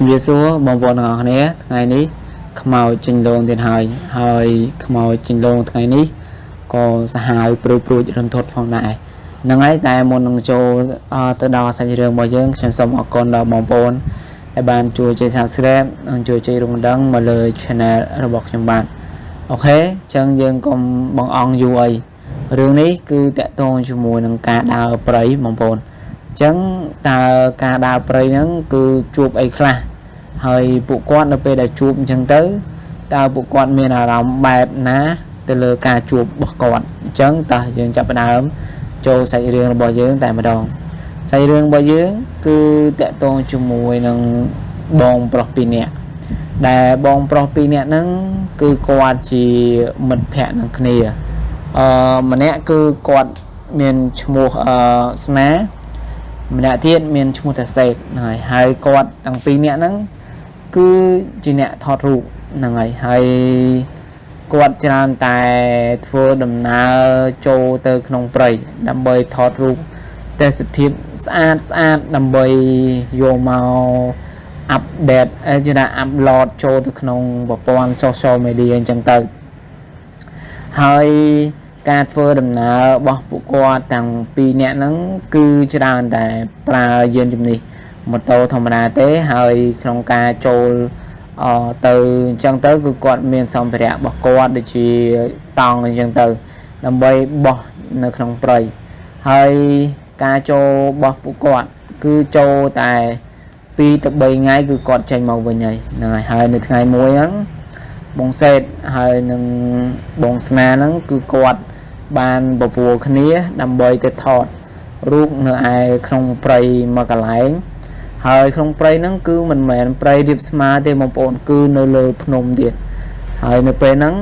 ជំរាបសួរបងប្អូនទាំងអស់គ្នាថ្ងៃនេះខ្មោចចេញលងទៀតហើយហើយខ្មោចចេញលងថ្ងៃនេះក៏សាហាវព្រួយព្រួយរន្ធត់ផងដែរហ្នឹងហើយតែមុននឹងចូលទៅដល់សាច់រឿងរបស់យើងខ្ញុំសូមអរគុណដល់បងប្អូនដែលបានជួយចុច Subscribe និងជួយចុចរូបកណ្ដឹងមកលើ Channel របស់ខ្ញុំបាទ OK អញ្ចឹងយើងកុំបងអងយូរអីរឿងនេះគឺតាក់ទងជាមួយនឹងការដើរព្រៃបងប្អូន អញ្ចឹងតើការដើរព្រៃហ្នឹងគឺជួបអីខ្លះហើយពួកគាត់នៅពេលដែលជួបអញ្ចឹងទៅតើពួកគាត់មានអារម្មណ៍បែបណាទៅលើការជួបរបស់គាត់អញ្ចឹងតើយើងចាប់ផ្ដើមចូលសាច់រឿងរបស់យើងតែម្ដងសាច់រឿងរបស់យើងគឺតាក់ទងជាមួយនឹងបងប្រុសពីរនាក់ដែលបងប្រុសពីរនាក់ហ្នឹងគឺគាត់ជាមិត្តភក្តិនឹងគ្នាអឺម្នាក់គឺគាត់មានឈ្មោះអឺស្នា ម្នាក់ទៀតមានឈ្មោះតាសេតហ្នឹងហើយហើយគាត់ទាំងពីរនាក់ហ្នឹងគឺជាអ្នកថតរូបហ្នឹងហើយហើយគាត់ច្រើនតែធ្វើដំណើរចូលទៅក្នុងព្រៃដើម្បីថតរូបទេសភាពស្អាតស្អាតដើម្បីយកមក update អឺជាថា upload ចូលទៅក្នុងប្រព័ន្ធ social media អញ្ចឹងទៅ ហើយការធ្វើដំណើររបស់ពួកគាត់ទាំងពីរនាក់ហ្នឹងគឺច្រើនតែប្រើយានជំនិះម៉ូតូធម្មតាទេហើយក្នុងការចូលអទៅអញ្ចឹងទៅគឺគាត់មានសម្ភារៈរបស់គាត់ដូចជាតង់អញ្ចឹងទៅដើម្បីបោះនៅក្នុងព្រៃហើយការចូលរបស់ពួកគាត់គឺចូលតែ2ទៅ3ថ្ងៃគឺគាត់ចេញមកវិញហើយហ្នឹងហើយហើយនៅថ្ងៃមួយហ្នឹង បងសេតហើយនឹងបងស្នាហ្នឹងគឺគាត់បានបបួលគ្នាដើម្បីទៅថតរូបនៅឯក្នុងព្រៃមួយកន្លែងហើយក្នុងព្រៃហ្នឹងគឺមិនមែនព្រៃរាបស្មើទេបងប្អូនគឺនៅលើភ្នំទៀតហើយនៅពេលហ្នឹង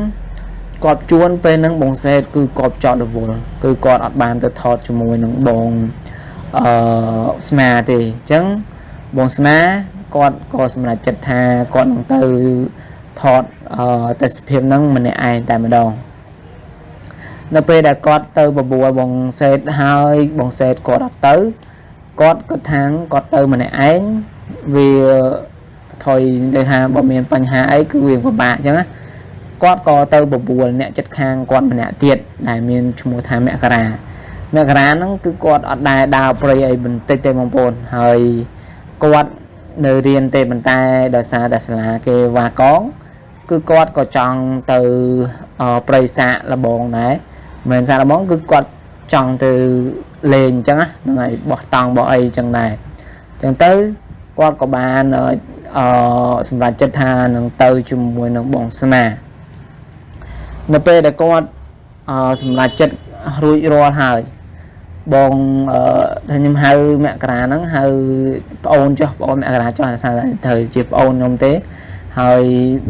គាត់ជួនពេលហ្នឹងបងសេតគឺគាត់ចោតរវល់គឺគាត់អត់បានទៅថតជាមួយនឹងបងអឺស្នាទេអញ្ចឹងបងស្នាគាត់ក៏សម្រេចចិត្តថាគាត់នឹងទៅ ថតអឺទេសភាពហ្នឹងម្នាក់ឯងតែម្ដងនៅពេលដែលគាត់ទៅបបួលបងសេតហើយបងសេតគាត់អត់ទៅគាត់គាត់ថាងគាត់ទៅម្នាក់ឯងវាថយទៅថាបើមានបញ្ហាអីគឺវាពិបាកអញ្ចឹងណាគាត់ក៏ទៅបបួលអ្នកចិត្តខាងគាត់ម្នាក់ទៀតដែលមានឈ្មោះថាមករាមករាហ្នឹងគឺគាត់អត់ដែលដើរព្រៃអីបន្តិចទេបងប្អូនហើយគាត់នៅរៀនទេប៉ុន្តែដោយសារតែសាលាគេវ៉ាកង គឺគាត់ក៏ចង់ទៅព្រៃសាកលបងដែរមិនមែនសាកលបងគឺគាត់ចង់ទៅលេងអញ្ចឹងណាហ្នឹងហើយបោះតង់បោះអីអញ្ចឹងដែរអញ្ចឹងទៅគាត់ក៏បានអឺសម្រាប់ចិត្តថានឹងទៅជាមួយនឹងបងស្នានៅពេលដែលគាត់អឺសម្រាប់ចិត្តរួចរាល់ហើយបងអឺថាខ្ញុំហៅមករាហ្នឹងហៅប្អូនចុះប្អូនមករាចុះដោយសារតែត្រូវជាប្អូនខ្ញុំទេ ហើយ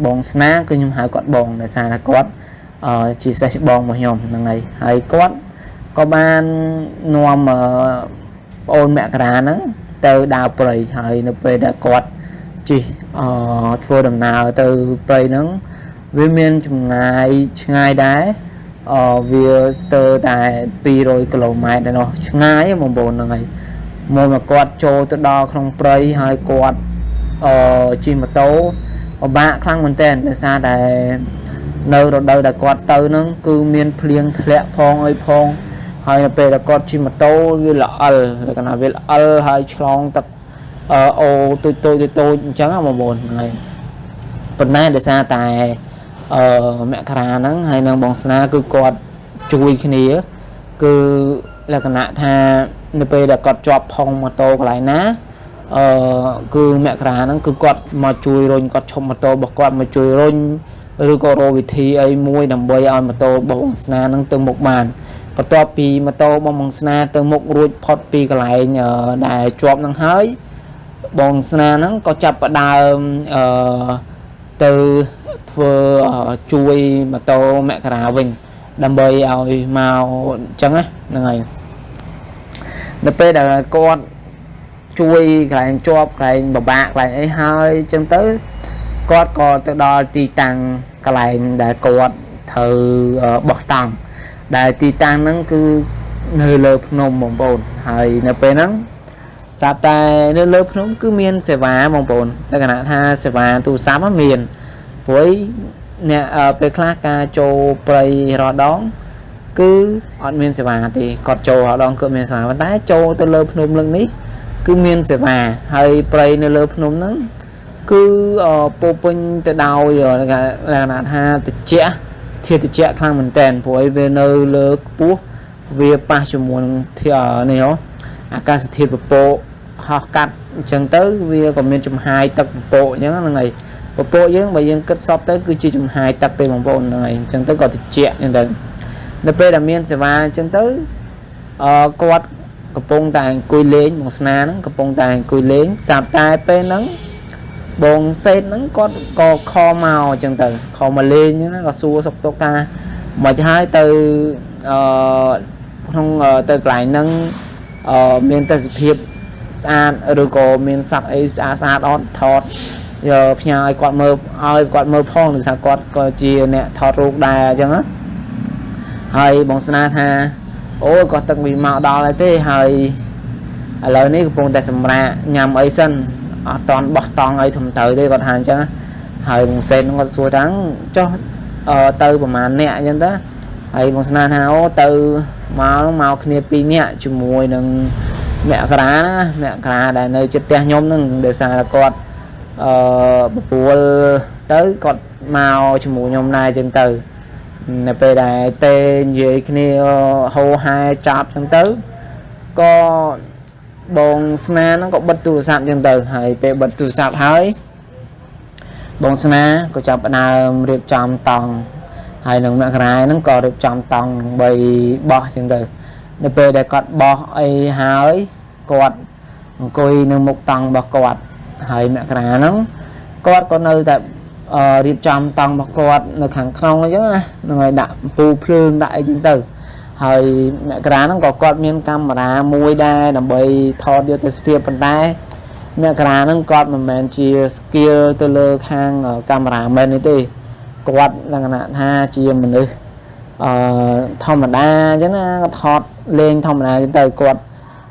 បងស្នាគឺខ្ញុំហៅគាត់បងដោយសារតែគាត់អឺជាសិស្សច្បងរបស់ខ្ញុំហ្នឹងហើយហើយគាត់ក៏បាននាំអឺប្អូនមករាហ្នឹងទៅដើរព្រៃហើយនៅពេលដែលគាត់ជិះអឺធ្វើដំណើរទៅព្រៃហ្នឹងវាមានចម្ងាយឆ្ងាយដែរអឺវាស្ទើរតែ200គីឡូម៉ែត្រដែរនោះឆ្ងាយបងប្អូនហ្នឹងហើយមកមកគាត់ចូលទៅដល់ក្នុងព្រៃហើយគាត់អឺជិះម៉ូតូ ពិបាកខ្លាំងមែនទែនដោយសារតែនៅរដូវដែលគាត់ទៅហ្នឹងគឺមានភ្លៀងធ្លាក់ផងអីផងហើយនៅពេលដែលគាត់ជិះម៉ូតូវាល្អិលលក្ខណៈវាល្អិលហើយឆ្លងទឹកអឺអូទូចតូចតូចអញ្ចឹងណាបងប្អូនហ្នឹងហើយប៉ុន្តែដោយសារតែអឺមករាហ្នឹងហើយនឹងបងស្នាគឺគាត់ជួយគ្នាគឺលក្ខណៈថានៅពេលដែលគាត់ជាប់ផុងម៉ូតូកន្លែងណា អឺគឺមករាហ្នឹងគឺគាត់មកជួយរុញគាត់ឈប់ម៉ូតូរបស់គាត់មកជួយរុញឬក៏រកវិធីអីមួយដើម្បីឲ្យម៉ូតូរបស់បងស្នាហ្នឹងទៅមុខបានបន្ទាប់ពីម៉ូតូរបស់បងស្នាទៅមុខរួចផុតពីកន្លែងដែលជាប់ហ្នឹងហើយបងស្នាហ្នឹងក៏ចាប់ផ្ដើមអឺទៅធ្វើជួយម៉ូតូមករាវិញដើម្បីឲ្យមកអញ្ចឹងណាហ្នឹងហើយនៅពេលដែលគាត់ ជួយកន្លែងជាប់កន្លែងបបាក់កន្លែងអីហើយអញ្ចឹងទៅគាត់ក៏ទៅដល់ទីតាំងកន្លែងដែលគាត់ត្រូវបោះតង់ដែលទីតាំងហ្នឹងគឺនៅលើភ្នំបងប្អូនហើយនៅពេលហ្នឹង ស្រាប់តែនៅលើភ្នំគឺមានសេវាបងប្អូនលក្ខណៈថាសេវាទូរស័ព្ទមានព្រោះអ្នកពេលខ្លះការចូលព្រៃរដងគឺអត់មានសេវាទេគាត់ចូលរដងគឺមានសេវាប៉ុន្តែចូលទៅលើភ្នំលឹងនេះគឺមានសេវាហើយព្រៃនៅលើភ្នំហ្នឹងគឺពោពេញទៅដោយលក្ខណៈថាតិចធាតុតិចខ្លាំងមែនតើព្រោះអីវានៅលើខ្ពស់វាប៉ះជាមួយនឹងនេះហ៎អាកាសធាតុពពកហោះកាត់អញ្ចឹងទៅវាក៏មានចំហាយទឹកពពកអញ្ចឹងហ្នឹងហើយពពកយើងបើយើងគិតសពទៅគឺជាចំហាយទឹកទេបងប្អូនហ្នឹងហើយអញ្ចឹងទៅក៏តិចអញ្ចឹងទៅនៅពេលដែលមានសេវាអញ្ចឹងទៅអឺគាត់កំពុងតែអង្គុយលេងបងស្នាហ្នឹងកំពុងតែអង្គុយលេងស្រាប់តែពេលហ្នឹងបងសេតហ្នឹងគាត់ក៏ខមកអញ្ចឹងទៅខមកលេងហ្នឹងក៏សួរសុខទុក្ខថាមិនហើយទៅអឺក្នុងទៅកន្លែងហ្នឹងអឺមានទេសភាពស្អាតឬក៏មានសត្វអីស្អាតស្អាតអត់ថតយកផ្ញើឲ្យគាត់មើលឲ្យគាត់មើលផងដោយសារគាត់ក៏ជាអ្នកថតរូបដែរអញ្ចឹងណាហើយបងស្នាថាអូគាត់ទឹកពីមកដល់ហើយទេហើយឥឡូវនេះកំពុងតែសម្រាកញ៉ាំអីសិនអត់តន់បោះតង់អីធំទៅទេគាត់ថាអញ្ចឹងហើយបងសេនគាត់សួរថាចុះទៅប្រហែលអ្នកអញ្ចឹងទៅហើយបងស្នាថាអូទៅមកគ្នា2នាក់ជាមួយនឹងមករាណាមករាដែលនៅជិតផ្ទះខ្ញុំហ្នឹងដោយសារតែគាត់អឺបបួលទៅគាត់មកជាមួយខ្ញុំដែរអញ្ចឹងទៅនៅពេលដែលទេនិយាយគ្នាហោហែចាប់អញ្ចឹងទៅក៏បងស្នាហ្នឹងក៏បិទទូរស័ព្ទអញ្ចឹងទៅហើយពេលបិទទូរស័ព្ទហើយបងស្នាក៏ចាប់ផ្ដើមរៀបចំតង់ហើយនឹងមករាហ្នឹងក៏រៀបចំតង់ដើម្បីបោះអញ្ចឹងទៅនៅពេលដែលគាត់បោះអីហើយគាត់អង្គុយនៅមុខតង់របស់គាត់ហើយមករាហ្នឹងគាត់ក៏នៅតែរៀបចំតង់របស់គាត់នៅខាងក្នុងអញ្ចឹងណានឹងឲ្យដាក់ពូភ្លើងដាក់អីចឹងទៅហើយមករាហ្នឹងក៏គាត់មានកាមេរ៉ាមួយដែរដើម្បីថតយកទេសភាពប៉ុន្តែមករាហ្នឹងគាត់មិនមែនជា skill ទៅលើខាងកាមេរ៉ាមែននេះទេគាត់លក្ខណៈថាជាមនុស្សអឺធម្មតាអញ្ចឹងណាគាត់ថតលេងធម្មតាអញ្ចឹងទៅគាត់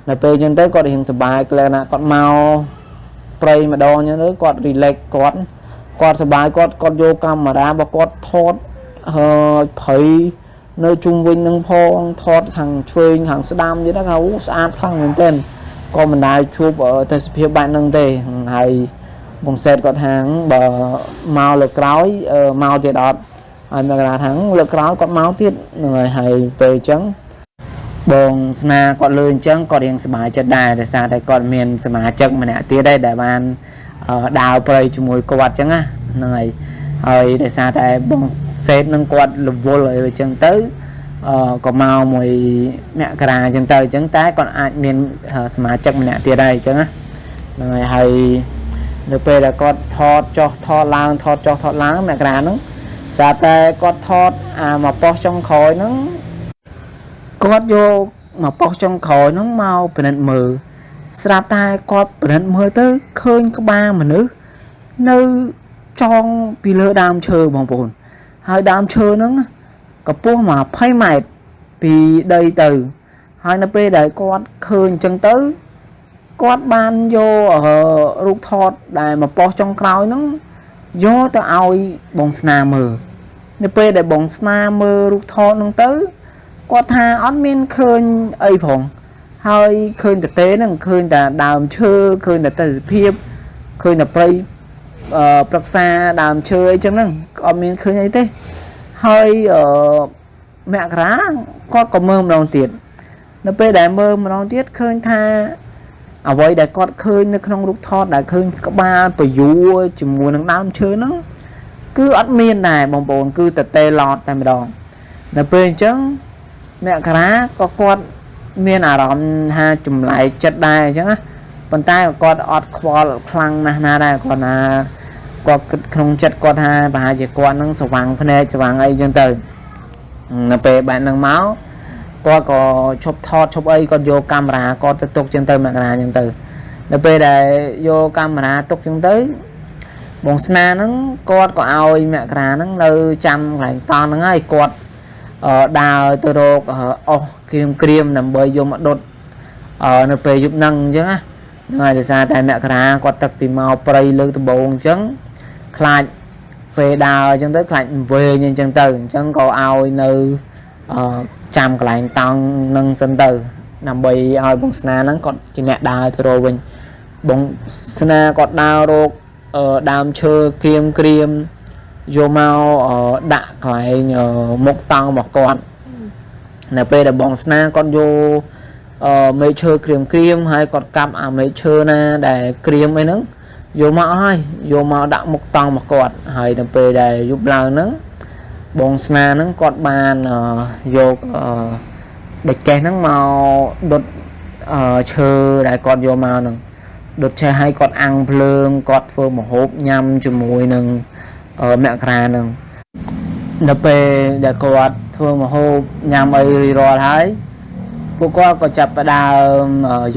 នៅពេលអញ្ចឹងទៅគាត់រៀងសប្បាយក្លិនណាគាត់មកព្រៃម្ដងអញ្ចឹងទៅគាត់ relax គាត់សប្បាយគាត់គាត់យកកាមេរ៉ារបស់គាត់ថតហើយព្រៃនៅជុំវិញនឹងផងថតខាងឆ្វេងខាងស្ដាំទៀតណាថាអូស្អាតខ្លាំងមែនទែនក៏មិនដែលជួបទេសភាពបែបហ្នឹងទេហើយបងសេតគាត់ថាបើមកលើក្រោយមកទៀតអត់ហើយមកថាលើក្រោយគាត់មកទៀតហ្នឹងហើយហើយពេលអញ្ចឹងបងស្នាគាត់លើអញ្ចឹងគាត់រៀងសប្បាយចិត្តដែរដោយសារតែគាត់មានសមាជិកម្នាក់ទៀតដែរដែលបានដើរព្រៃជាមួយគាត់អញ្ចឹងណាហ្នឹងហើយហើយដោយសារតែបងសេតនឹងគាត់រវល់អីអញ្ចឹងទៅអឺក៏មកមួយមករាអញ្ចឹងទៅអញ្ចឹងតែគាត់អាចមានសមាជិកម្នាក់ទៀតដែរអញ្ចឹងណាហ្នឹងហើយហើយនៅពេលដែលគាត់ថតចុះថតឡើងថតចុះថតឡើងមករាហ្នឹងស្រាប់តែគាត់ថតអាមកប៉ុស្តិ៍ចុងក្រោយហ្នឹងគាត់យកមកប៉ុស្តិ៍ចុងក្រោយហ្នឹងមកពិនិត្យមើលស្រាប់តែគាត់ពិនិត្យមើលទៅឃើញក្បាលមនុស្សនៅចងពីលើដើមឈើបងប្អូនហើយដើមឈើហ្នឹងកម្ពស់20ម៉ែត្រពីដីទៅហើយនៅពេលដែលគាត់ឃើញអញ្ចឹងទៅគាត់បានយករូបថតដែលមកប៉ុស្តិ៍ចុងក្រោយហ្នឹងយកទៅឲ្យបងស្នាមើលនៅពេលដែលបងស្នាមើលរូបថតហ្នឹងទៅគាត់ថាអត់មានឃើញអីផងហើយឃើញតែទេហ្នឹងឃើញតែដើមឈើឃើញតែទេសភាពឃើញតែព្រៃប្រឹក្សាដើមឈើអីចឹងហ្នឹងអត់មានឃើញអីទេហើយមករាគាត់ក៏មើលម្ដងទៀតនៅពេលដែលមើលម្ដងទៀតឃើញថាអ្វីដែលគាត់ឃើញនៅក្នុងរូបថតដែលឃើញក្បាលពយួរជាមួយនឹងដើមឈើហ្នឹងគឺអត់មានដែរបងប្អូនគឺតេឡតតែម្ដងនៅពេលអញ្ចឹងមករាក៏គាត់មានអារម្មណ៍ថាចម្លែកចិត្តដែរអញ្ចឹងណាប៉ុន្តែគាត់អត់ខ្វល់ខ្លាំងណាស់ណាដែរគាត់ណាគាត់គិតក្នុងចិត្តគាត់ថាប្រហែលជាគាត់នឹងស្វាងភ្នែកស្វាងអីអញ្ចឹងទៅនៅពេលបែបហ្នឹងមកគាត់ក៏ឈប់ថតឈប់អីគាត់យកកាមេរ៉ាគាត់ទៅទុកចឹងទៅមករាចឹងទៅនៅពេលដែលយកកាមេរ៉ាទុកចឹងទៅបងស្នាហ្នឹងគាត់ក៏ឲ្យមករាហ្នឹងនៅចាំកន្លែងតង់ហ្នឹងហើយគាត់ដើរទៅរកអស់ក្រៀមក្រៀមដើម្បីយកមកដុតនៅពេលយប់ហ្នឹងអញ្ចឹងណា ហ្នឹងហើយដោយសារតែមករាគាត់ទឹកពីមកព្រៃលើកដំបូងអញ្ចឹងខ្លាចពេលដើរអញ្ចឹងទៅខ្លាចវែងអញ្ចឹងទៅអញ្ចឹងក៏ឲ្យនៅអឺចាំកន្លែងតង់នឹងសិនទៅដើម្បីឲ្យបងស្នាហ្នឹងគាត់ជាអ្នកដើរទៅរកវិញបងស្នាគាត់ដើររកដើមឈើក្រៀមក្រៀមយកមកដាក់កន្លែងមុខតង់របស់គាត់នៅពេលដែលបងស្នាគាត់យក មេឃឈើក្រៀមក្រៀមហើយគាត់កាប់អាមេឃឈើណាដែលក្រៀមអីហ្នឹងយកមកហើយយកមកដាក់មុខតង់របស់គាត់ហើយនៅពេលដែលយប់ឡើងហ្នឹងបងស្នាហ្នឹងគាត់បានយកដែកកេះហ្នឹងមកដុតឈើដែលគាត់យកមកហ្នឹងដុតឆេះឲ្យគាត់អាំងភ្លើងគាត់ធ្វើម្ហូបញ៉ាំជាមួយនឹងមករាហ្នឹងនៅពេលដែលគាត់ធ្វើម្ហូបញ៉ាំអីរួចរាល់ហើយពួកគាត់ក៏ចាប់ផ្ដើម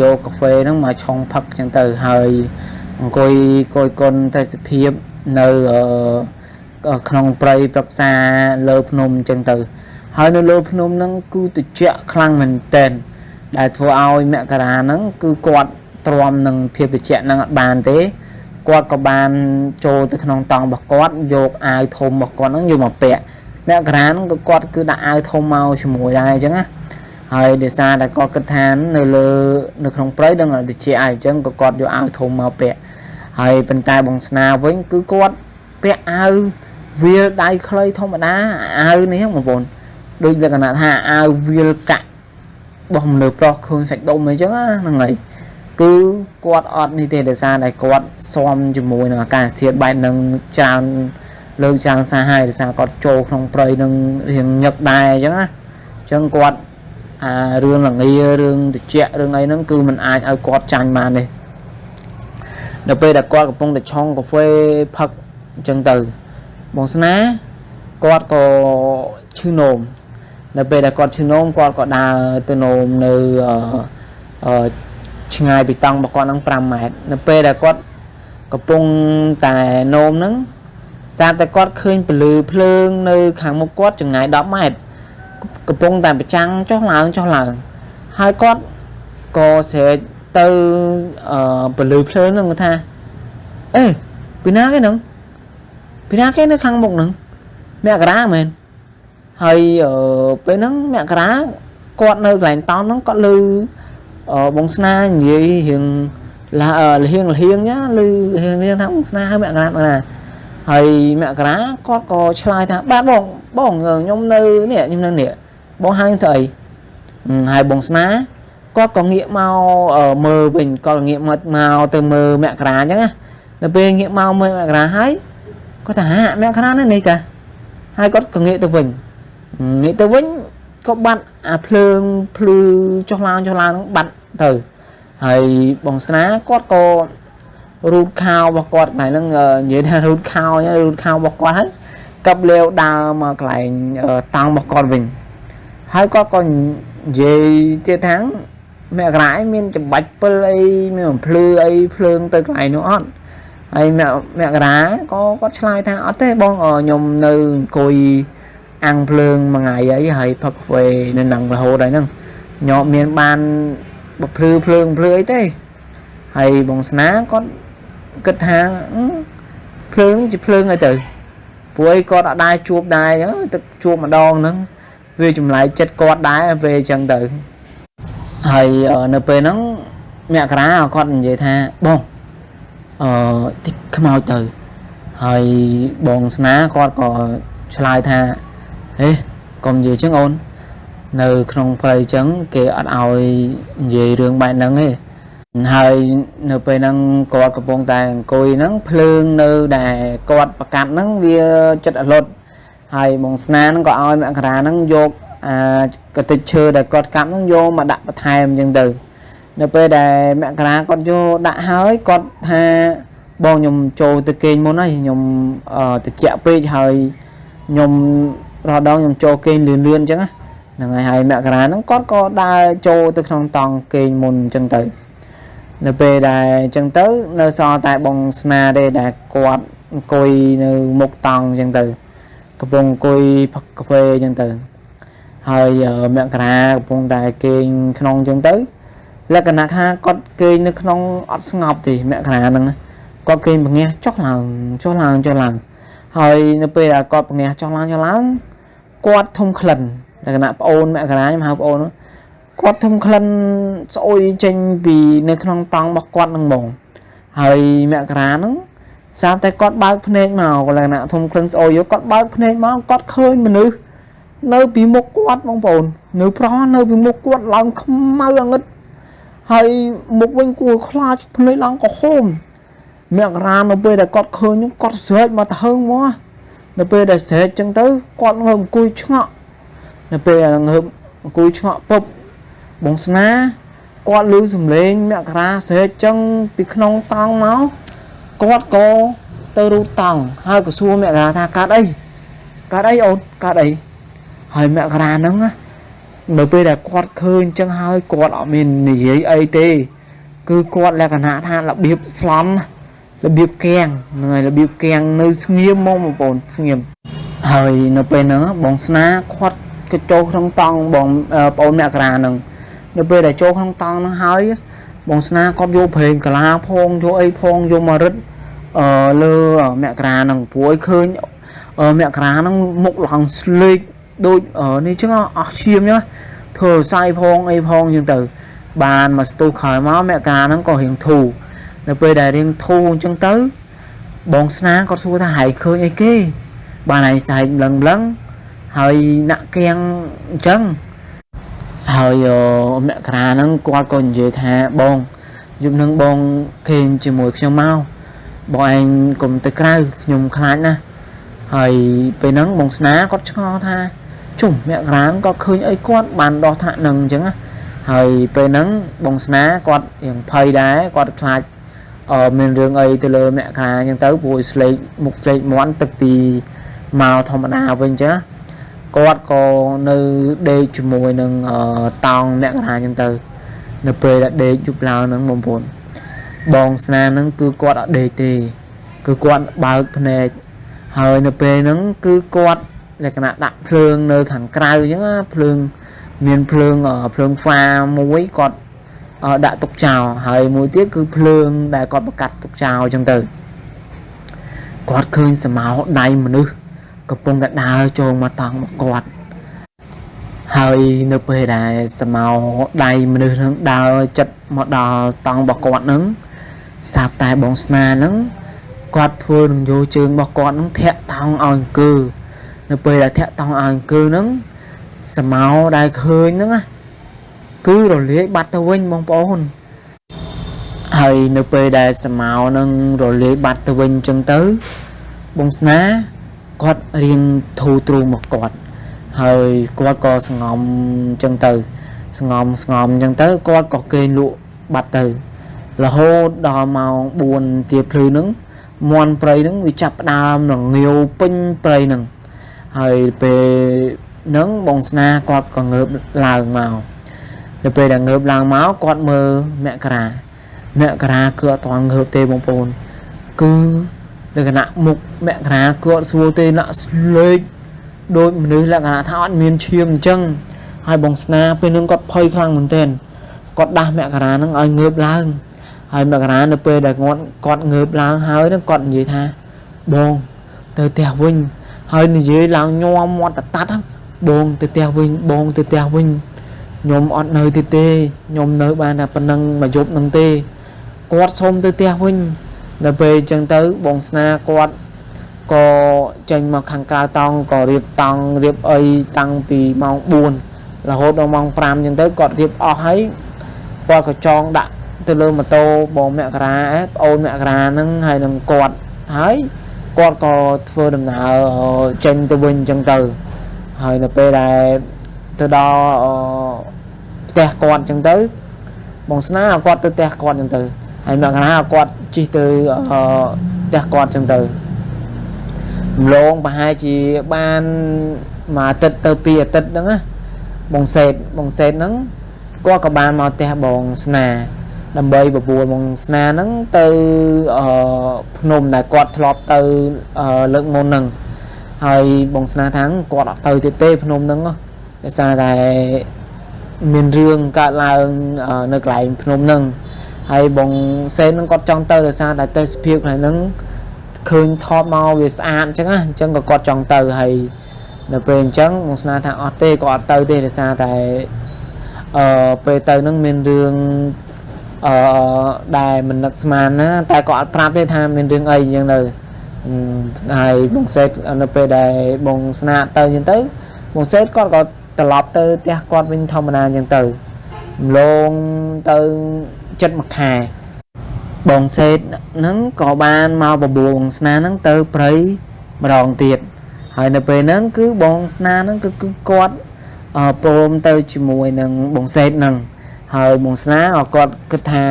យកកាហ្វេហ្នឹងមកឆុងផឹកចឹងទៅហើយអង្គុយកយគុណទេសភាពនៅក្នុងព្រៃប្រឹក្សាលើភ្នំចឹងទៅហើយនៅលើភ្នំហ្នឹងគឺត្រជាក់ខ្លាំងមែនទែនដែលធ្វើឲ្យមករាហ្នឹងគឺគាត់ទ្រាំនឹងភាពត្រជាក់ហ្នឹងអត់បានទេគាត់ក៏បានចូលទៅក្នុងតង់របស់គាត់យកអាវធំរបស់គាត់ហ្នឹងយកមកពាក់មករាហ្នឹងក៏គាត់គឺដាក់អាវធំមកជាមួយដែរអញ្ចឹងណាហើយដោយសារតែគាត់គិតថានៅលើនៅក្នុងព្រៃដឹងត្រជាក់ហើយអញ្ចឹងក៏គាត់យកអាវធំមកពាក់ហើយប៉ុន្តែបងស្នាវិញគឺគាត់ពាក់អាវវាលដៃខ្លីធម្មតាអាវនេះបងប្អូនដូចលក្ខណៈថាអាវវាលកាក់របស់មនុស្សប្រុសឃើញសាច់ដុំអីចឹងហ្នឹងហើយគឺគាត់អត់នេះទេដោយសារតែគាត់ស៊ាំជាមួយនឹងអាកាសធាតុបែបហ្នឹងច្រើនលើកច្រើនសារហើយដោយសារគាត់ចូលក្នុងព្រៃនឹងរៀងញឹកដែរអញ្ចឹងណាអញ្ចឹងគាត់អារឿងលងារឿងត្រជាក់រឿងអីហ្នឹងគឺมันអាចឲ្យគាត់ចាញ់បានទេនៅពេលដែលគាត់កំពុងតែឆុងកាហ្វេផឹកអញ្ចឹងទៅបងស្នាគាត់ក៏ឈឺនោមនៅពេលដែលគាត់ឈឺនោមគាត់ក៏ដើរទៅនោមនៅអឺឆ្ងាយពីតង់របស់គាត់ហ្នឹង5ម៉ែត្រនៅពេលដែលគាត់កំពុងតែនោមហ្នឹងស្រាប់តែគាត់ឃើញពន្លឺភ្លើងនៅខាងមុខគាត់ចម្ងាយ10ម៉ែត្រកំពុងតែប្រចាំងចុះឡើងចុះឡើងហើយគាត់ក៏ស្រែកទៅពន្លឺភ្លើងហ្នឹងគាត់ថាអេពីណាគេហ្នឹងពីណាគេនៅខាងមុខហ្នឹងមករាមែនហើយពេលហ្នឹងមករាគាត់នៅកន្លែងតង់ហ្នឹងគាត់ឮបងស្នានិយាយរៀងលហៀងលហៀងណាឮលហៀងលហៀងថាបងស្នាហើយមករាមករាហើយមករាគាត់ក៏ឆ្លើយថាបាទបងបងខ្ញុំនៅនេះខ្ញុំនៅនេះបងហៅធ្វើអីហើយបងស្នាគាត់ក៏ងាកមកមើលវិញគាត់ងាកមកទៅមើលមករាអញ្ចឹងណានៅពេលងាកមកមើលមករាហើយគាត់ថាហាមករានេះតាហើយគាត់ក៏ងាកទៅវិញងាកទៅវិញក៏បាត់អាភ្លើងភ្លឺចុះឡើងចុះឡើងហ្នឹងបាត់ទៅហើយបងស្នាគាត់ក៏រូតខោរបស់គាត់កន្លែងហ្នឹងនិយាយថារូតខោរូតខោរបស់គាត់ហើយកັບលាវដើរមកកន្លែងតង់របស់គាត់វិញហើយគាត់ក៏និយាយទៀតថាមករាមានច្បាច់ពិលអីមានបំភ្លឺអីភ្លើងទៅកន្លែងនោះអត់ហើយមករាក៏គាត់ឆ្លើយថាអត់ទេបងខ្ញុំនៅអង្គុយអាំងភ្លើងមួយថ្ងៃអីហើយផឹកកាហ្វេនៅនឹងរហូតហើយហ្នឹងខ្ញុំមានបានបំភ្លឺភ្លើងភ្លឺអីទេហើយបងស្នាគាត់គិតថាភ្លើងជាភ្លើងអីទៅព្រោះអីគាត់អត់ដែរជួបដែរទឹកជួបម្ដងហ្នឹងវាចម្លែកចិត្តគាត់ដែរពេលអញ្ចឹងទៅហើយនៅពេលហ្នឹងមករាគាត់និយាយថាបងតិចខ្មោចទៅហើយបងស្នាគាត់ក៏ឆ្លើយថាហេកុំនិយាយចឹងអូននៅក្នុងព្រៃចឹងគេអត់ឲ្យនិយាយរឿងបែបហ្នឹងទេហើយនៅពេលហ្នឹងគាត់កំពុងតែអង្គុយហ្នឹងភ្លើងនៅដែលគាត់ប្រកាសហ្នឹងវាចិត្តអលត់ហើយបងស្នាហ្នឹងក៏ឲ្យមករាហ្នឹងយកអាកតិចឈើដែលគាត់កាប់ហ្នឹងយកមកដាក់បន្ថែមអញ្ចឹងទៅនៅពេលដែលមករាគាត់យកដាក់ហើយគាត់ថាបងខ្ញុំចូលទៅគេងមុនហើយខ្ញុំតិចពេកហើយខ្ញុំរហដងខ្ញុំចូលគេងលឿនលឿនអញ្ចឹងហ្នឹងហើយហើយមករាហ្នឹងគាត់ក៏ដើរចូលទៅក្នុងតង់គេងមុនអញ្ចឹងទៅនៅពេលដែលអញ្ចឹងទៅនៅសល់តែបងស្នាទេដែលគាត់អង្គុយនៅមុខតង់អញ្ចឹងទៅកំពុងអង្គុយផឹកកាហ្វេអញ្ចឹងទៅហើយមករាកំពុងតែគេងក្នុងអញ្ចឹងទៅ លក្ខណៈថាគាត់គេងនៅក្នុងអត់ស្ងប់ទេមករាហ្នឹងគាត់គេងពងះចុះឡើងចុះឡើងចុះឡើងហើយនៅពេលដែលគាត់ពងះចុះឡើងចុះឡើងគាត់ធំក្លិនលក្ខណៈប្អូនមករាខ្ញុំហៅប្អូនគាត់ធំក្លិនស្អុយចេញពីនៅក្នុងតង់របស់គាត់ហ្នឹងហ្មងហើយមករាហ្នឹងស្រាប់តែគាត់បើកភ្នែកមកលក្ខណៈធំក្លិនស្អុយគាត់បើកភ្នែកមកគាត់ឃើញមនុស្សនៅពីមុខគាត់បងប្អូននៅប្រោះនៅពីមុខគាត់ឡើងខ្មៅអងឹតហើយមុខវិញគួរខ្លាចភ្នែកឡើងក្រហមមករានៅពេលដែលគាត់ឃើញគាត់ស្រែកមកទៅហឹងមកនៅពេលដែលស្រែកចឹងទៅគាត់ងើបអង្គុយឆ្ងក់នៅពេលដែលងើបអង្គុយឆ្ងក់ពុបបងស្នាគាត់ឮសំឡេងមករាស្រែកចឹងពីក្នុងតង់មកគាត់ក៏ទៅរូតតង់ហើយក៏សួរមករាថាកើតអីកើតអីអូនកើតអីហើយមករាហ្នឹងនៅពេលដែលគាត់ឃើញចឹងហើយគាត់អត់មាននិយាយអីទេគឺគាត់លក្ខណៈថារបៀបស្លន់របៀបកៀងហ្នឹងហើយរបៀបកៀងនៅស្ងៀមមកបងប្អូនស្ងៀមហើយនៅពេលហ្នឹងបងស្នាគាត់ក៏ចូលក្នុងតង់បងប្អូនមករាហ្នឹងនៅពេលដែលចូលក្នុងតង់ហ្នឹងហើយបងស្នាគាត់យកប្រេងកាឡាផងយកអីផងយកមករឹតលើមករាហ្នឹងព្រោះឲ្យឃើញមករាហ្នឹងមុខឡើងស្លេកដូចនេះចឹងអស់ឈាមចឹងធ្វើសាយផងអីផងចឹងទៅបានមកស្ទុះក្រោយមកមករាហ្នឹងក៏រៀងធូរនៅពេលដែលរៀងធូរអញ្ចឹងទៅបងស្នាគាត់សួរថាហើយឃើញអីគេបានហើយសែកម្លឹងម្លឹងហើយណាក់កៀងអញ្ចឹងហើយមករាហ្នឹងគាត់ក៏និយាយថាបងយប់នឹងបងគេងជាមួយខ្ញុំមកបងឯងកុំទៅក្រៅខ្ញុំខ្លាចណាស់ហើយពេលហ្នឹងបងស្នាគាត់ឆ្ងល់ថាជុំមករាគាត់ឃើញអីគាត់បានដោះថ្នាក់នឹងអញ្ចឹងហើយពេលហ្នឹងបងស្នាគាត់រៀងភ័យដែរគាត់ខ្លាចមានរឿងអីទៅលើមករាអញ្ចឹងទៅព្រោះស្លេកមុខស្លេកមាន់ទឹកពីមកធម្មតាវិញអញ្ចឹងគាត់ក៏នៅដេកជាមួយនឹងតោងមករាអញ្ចឹងទៅនៅពេលដែលដេកយប់ឡើងហ្នឹងបងប្អូនបងស្នាហ្នឹងគឺគាត់អត់ដេកទេគឺគាត់បើកភ្នែកហើយនៅពេលហ្នឹងគឺគាត់លក្ខណៈដាក់ភ្លើងនៅខាងក្រៅអញ្ចឹងណាភ្លើងមានភ្លើងភ្លើងហ្វាមួយគាត់ដាក់ទុកចោលហើយមួយទៀតគឺភ្លើងដែលគាត់បង្កាត់ទុកចោលអញ្ចឹងទៅគាត់ឃើញសមោដៃមនុស្សកំពុងតែដើរចូលមកតង់មកគាត់ហើយនៅពេលដែលសមោដៃមនុស្សនឹងដើរចិត្តមកដល់តង់របស់គាត់នឹងស្រាប់តែបងស្នានឹងគាត់ធ្វើនឹងយកជើងរបស់គាត់នឹងធាក់តង់ឲ្យអង្គើនៅពេលដែលធាក់តង់ឲ្យអង្គើនឹងសមោដែលឃើញហ្នឹងណាគឺរលាយបាត់ទៅវិញបងប្អូនហើយនៅពេលដែលសមោនឹងរលាយបាត់ទៅវិញអញ្ចឹងទៅបងស្នាគាត់រៀងធូរទ្រូងមកគាត់ហើយគាត់ក៏សងំអញ្ចឹងទៅសងំសងំអញ្ចឹងទៅគាត់ក៏គេងលក់បាត់ទៅរហូតដល់ម៉ោង4ទាភ្លឺហ្នឹងមន់ព្រៃហ្នឹងវាចាប់ផ្ដើមនឹងងាវពេញព្រៃហ្នឹងហើយពេលហ្នឹងបងស្នាគាត់ក៏ងើបឡើងមកនៅពេលដែលងើបឡើងមកគាត់មើលមករាមករាគឺអត់ទាន់ងើបទេបងប្អូនគឺលក្ខណៈមុខមករាគឺអត់ស្រួលទេណាក់ស្លេកដូចមនុស្សលក្ខណៈថាអត់មានឈាមអញ្ចឹងហើយបងស្នាពេលហ្នឹងគាត់ភ័យខ្លាំងមែនទែនគាត់ដាស់មករាហ្នឹងឲ្យងើបឡើងហើយមករានៅពេលដែលគាត់ងើបឡើងហើយហ្នឹងគាត់និយាយថាបងទៅផ្ទះវិញហើយនិយាយឡើងញ័រមាត់តតាត់បងទៅផ្ទះវិញបងទៅផ្ទះវិញខ្ញុំអត់នៅទៀតទេខ្ញុំនៅបានតែប៉ុណ្ណឹងមួយយប់ហ្នឹងទេគាត់សុំទៅផ្ទះវិញដល់ពេលអញ្ចឹងទៅបងស្នាគាត់ក៏ចេញមកខាងក្រៅតង់ក៏រៀបតង់រៀបអីតាំងពីម៉ោង4រហូតដល់ម៉ោង5អញ្ចឹងទៅគាត់រៀបអស់ហើយគាត់ក៏ចងដាក់ទៅលើម៉ូតូបងមករាប្អូនមករាហ្នឹងហើយនឹងគាត់ហើយគាត់ក៏ធ្វើដំណើរចេញទៅវិញអញ្ចឹងទៅហើយនៅពេលដែលទៅដល់ផ្ទះគាត់អញ្ចឹងទៅបងស្នាគាត់ទៅផ្ទះគាត់អញ្ចឹងទៅហើយមករាគាត់ជិះទៅផ្ទះគាត់អញ្ចឹងទៅម្លងប្រហែលជាបានមួយអាទិត្យទៅពីរអាទិត្យហ្នឹងណាបងសេតហ្នឹងគាត់ក៏បានមកផ្ទះបងស្នាដើម្បីបបួលបងស្នាហ្នឹងទៅភ្នំដែលគាត់ធ្លាប់ទៅលើកមុនហ្នឹងហើយបងស្នាថាគាត់អត់ទៅទៀតទេភ្នំហ្នឹងដោយសារតែ មានរឿងកើតឡើងនៅកន្លែងភ្នំហ្នឹងហើយបងសេនហ្នឹងគាត់ចង់ទៅដោយសារតែទេសភាពកន្លែងហ្នឹងឃើញថតមកវាស្អាតអញ្ចឹងណាអញ្ចឹងក៏គាត់ចង់ទៅហើយនៅពេលអញ្ចឹងបងស្នាថាអត់ទេក៏អត់ទៅទេដោយសារតែអឺពេលទៅហ្នឹងមានរឿងអឺដែលមិននឹកស្មានណាតែក៏អត់ប្រាប់ទេថាមានរឿងអីអញ្ចឹងទៅហើយបងសេតនៅពេលដែលបងស្នាទៅអញ្ចឹងទៅបងសេតគាត់ក៏ត្រឡប់ទៅផ្ទះគាត់វិញធម្មតាអញ្ចឹងទៅម្លងទៅចិត្តមួយខែបងសេតហ្នឹងក៏បានមកបបួលបងស្នាហ្នឹងទៅព្រៃម្ដងទៀតហើយនៅពេលហ្នឹងគឺបងស្នាហ្នឹងគឺគាត់ព្រមទៅជាមួយនឹងបងសេតហ្នឹងហើយបងស្នាក៏គាត់គិតថា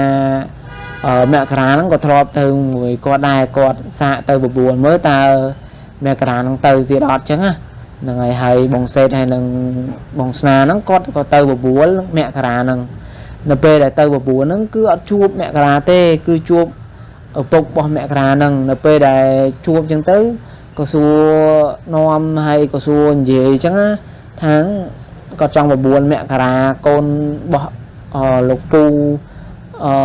មករាហ្នឹងក៏ធ្លាប់ទៅមួយគាត់ដែរគាត់សាកទៅបបួលមើលតើមករាហ្នឹងទៅទៀតអត់ចឹងណាហ្នឹងហើយហើយបងសេតហើយនឹងបងស្នាហ្នឹងគាត់ក៏ទៅបបួលមករាហ្នឹងនៅពេលដែលទៅបបួលហ្នឹងគឺអត់ជួបមករាទេគឺជួបឪពុករបស់មករាហ្នឹងនៅពេលដែលជួបចឹងទៅក៏សួរនាំហើយក៏សួរនិយាយចឹងណាថាគាត់ចង់បបួលមករាកូនរបស់លោកពូ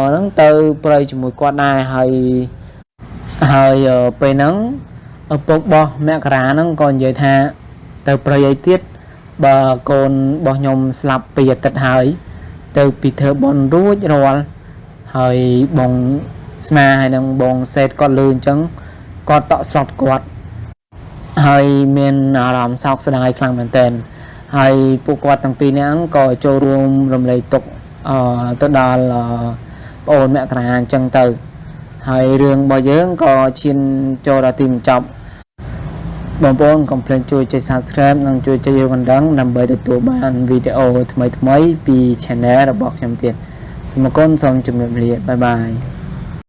ហ្នឹងទៅព្រៃជាមួយគាត់ដែរហើយហើយពេលហ្នឹងឪពុករបស់មករាហ្នឹងក៏និយាយថាទៅព្រៃអីទៀតបើកូនរបស់ខ្ញុំស្លាប់ពីអាទិត្យហើយទៅពីធ្វើបន់រួចរាល់ហើយបងស្មាហើយនឹងបងសេតគាត់លឺអញ្ចឹងគាត់តក់ស្លុតគាត់ហើយមានអារម្មណ៍សោកស្ដាយខ្លាំងមែនទែនហើយពួកគាត់ទាំងពីរនាក់ក៏ចូលរួមរំលែកទុក្ខទៅដល់ប្អូនមករាអញ្ចឹងទៅហើយរឿងរបស់យើងក៏ឈានចូលដល់ទីបញ្ចប់បងប្អូនកុំភ្លេចជួយចុច Subscribe និងជួយចុចយកកណ្ដឹងដើម្បីទទួលបានវីដេអូថ្មីៗពី Channel របស់ខ្ញុំទៀតសូមអរគុណសូមជម្រាបលាបាយបាយ។